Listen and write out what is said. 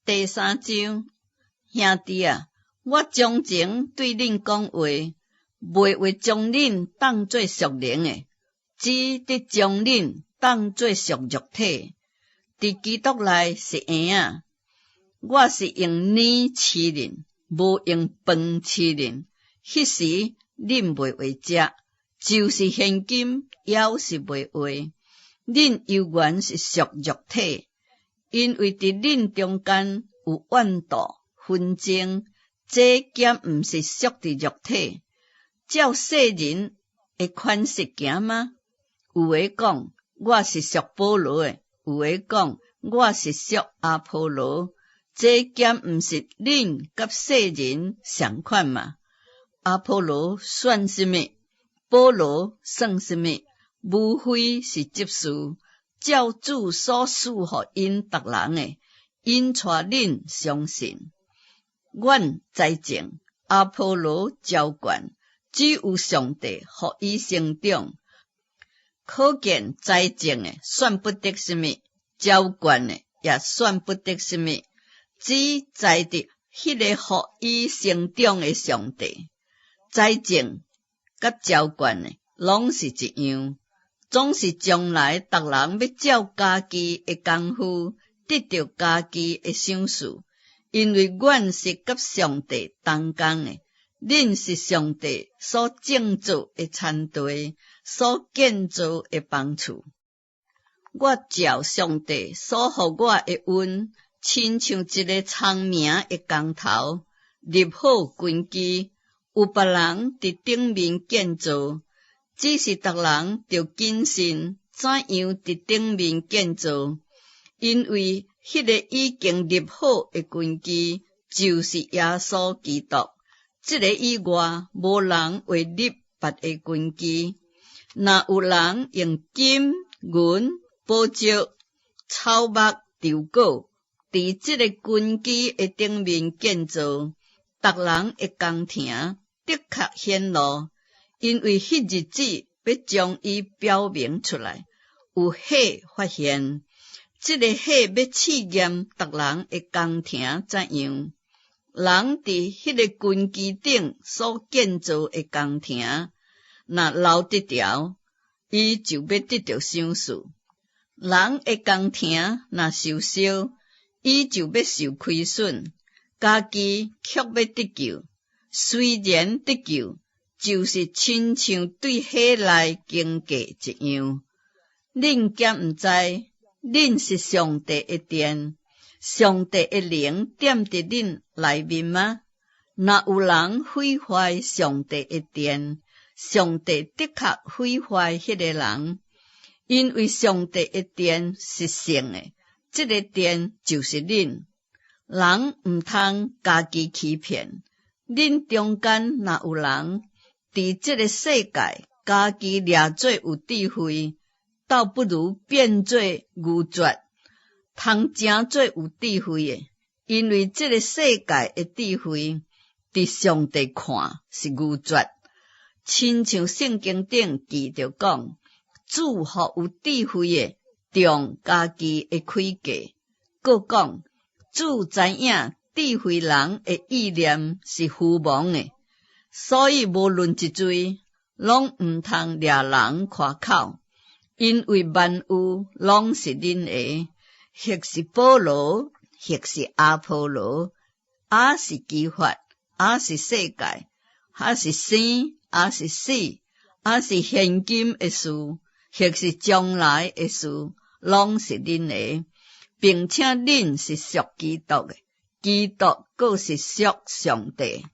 第三章，兄弟啊，我將情對恁講話，袂話將恁當做屬靈的，只得將恁當做屬肉體。佇基督內是嬰仔。我是用奶飼恁，無用飯飼恁。彼時恁袂會食，就是現今猶是袂會。恁猶原是屬肉體，因為佇恁中間有怨妒紛爭，這敢毋是屬佇肉體，照世人的款式行嗎？有的講我是屬保羅的，有的講我是屬阿波羅，這敢毋是恁佮世人仝款嗎？阿波羅算啥物？保羅算啥物？無非是執事，照主所賜予𪜶逐人的，引帶恁相信。阮栽種，阿波羅澆灌，只有上帝予伊成長。可見栽種的算不得啥物，澆灌的也算不得啥物，只在佇彼个予伊成長的上帝。栽種佮澆灌的攏是一樣，總是將來逐人欲照家己的工夫得著家己的賞賜，因為阮是佮上帝同工的，恁是上帝所種造的田地，所建造的房厝。我照上帝所予我的恩，親像一个聰明的工頭，立好根基，有別人佇頂面建造，只是逐人著謹慎，怎樣佇頂面建造，因為彼个已經立好的根基，就是耶穌基督。這个以外，無人會立別的根基。若有人用金銀、寶石、草木、稻果，佇這个根基的頂面建造，逐人的工程的確顯露，因為彼日子欲將伊表明出來，有火發現，這个火欲試驗逐人的工程怎樣。人佇彼个根基頂所建造的工程，若留得牢，伊就欲得著賞賜。人的工程若受燒，伊就欲受虧損，家己卻欲得救。雖然得救，就是親像對火內經過一樣。恁敢毋知，恁是上帝的殿，上帝的靈踮佇恁內面嗎？若有人毀壞上帝的殿，上帝的確毀壞彼个人，因為上帝的殿是聖的，這个殿就是恁。人毋通家己欺騙。恁中間若有人佇這个世界家己掠做有智慧，倒不如變做愚拙，通成做有智慧的。因為這个世界的智慧，佇上帝看是愚拙。親像聖經頂記著講，主予有智慧的中家己的詭計，閣講，主知影智慧人的意念是虛妄的，所以無論一罪，攏毋通掠人誇口，因為萬有攏是恁的，或是保羅，或是阿波羅，抑是磯法，抑是世界，抑是生，抑是死，抑是現今的事，或是將來的事，攏是恁的，並且恁是屬基督的，基督閣是屬上帝。